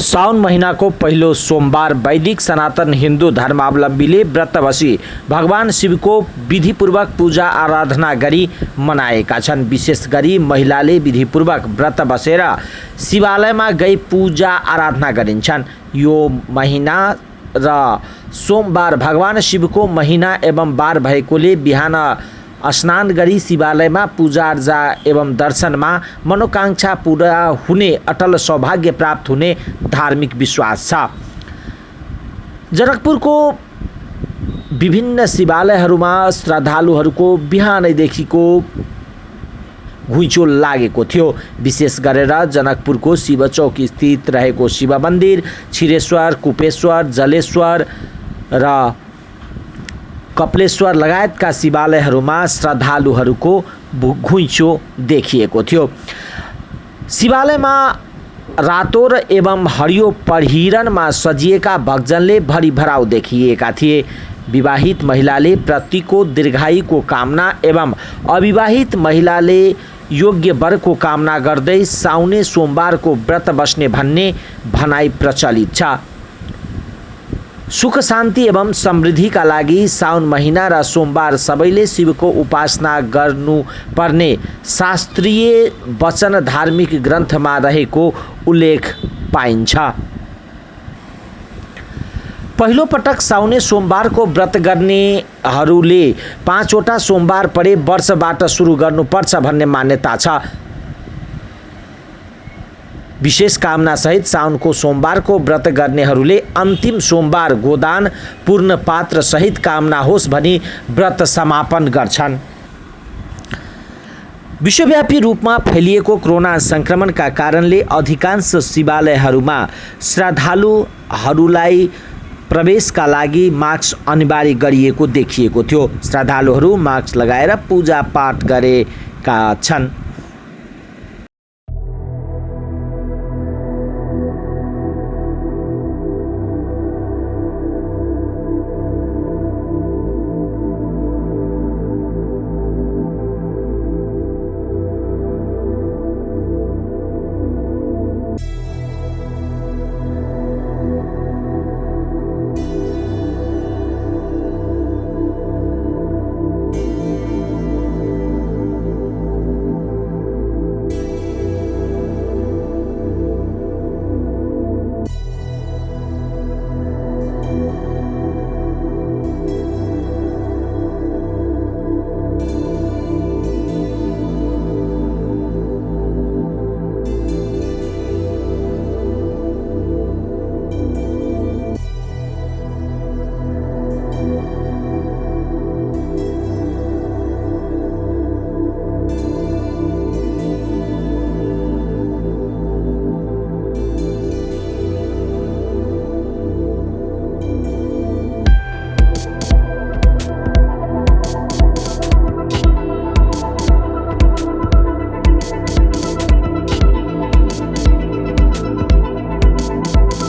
साउन महीनाको पहिलो सोमबार वैदिक सनातन हिन्दू धर्मावलम्बीले व्रत बसी भगवान शिवको विधिपूर्वक पूजा आराधना गरी मनाएका छन्। विशेष गरी महिलाले विधिपूर्वक व्रत बसेर शिवालयमा गई पूजा आराधना गरिन्छन्। यो महिना र सोमबार भगवान शिवको महिना एवं बार भएकोले बिहान स्नान गरी शिवालयमा पूजाआर्जा एवं दर्शनमा मनोकांक्षा पूरा हुने, अटल सौभाग्य प्राप्त हुने धार्मिक विश्वास छ। जनकपुरको विभिन्न शिवालयहरूमा श्रद्धालुहरूको बिहानैदेखिको घुइँचो लागेको थियो। विशेष गरेर जनकपुरको शिवचौक स्थित रहेको शिव मन्दिर, क्षीरेश्वर, कुपेश्वर, जलेश्वर र कपिलेश्वर लगायतका शिवालयहरूमा श्रद्धालुहरूको घुइँचो देखिएको थियो। शिवालयमा रातो र एवं हरियो परिहिरणमा सजिएका भक्तजनले भरिभराउ देखिएका थिए। विवाहित महिलाले प्रतिको दीर्घायुको कामना एवं अविवाहित महिलाले योग्य वरको कामना गर्दै साउने सोमबारको व्रत बस्ने भन्ने भनाइ प्रचलित छ। सुख शान्ति एवं समृद्धिका लागि साउन महिना र सोमबार सबैले शिवको उपासना गर्नुपर्ने शास्त्रीय वचन धार्मिक ग्रन्थमा रहेको उल्लेख पाइन्छ। पहिलो पटक साउने सोमबारको व्रत गर्नेहरूले 5 वटा सोमबार परे वर्षबाट सुरु गर्नुपर्छ भन्ने मान्यता छ। विशेष कामना सहित साउनको सोमबारको व्रत गर्नेहरूले अन्तिम सोमबार गोदान पूर्ण पात्र सहित कामना होस् भनी व्रत समापन गर्छन्। विश्वव्यापी रूपमा फैलिएको कोरोना संक्रमणका कारणले अधिकांश शिवालयहरूमा श्रद्धालुहरूलाई प्रवेशका लागि मास्क अनिवार्य गरिएको देखिएको थियो। श्रद्धालुहरू मास्क लगाएर पूजा पाठ गरेका छन्।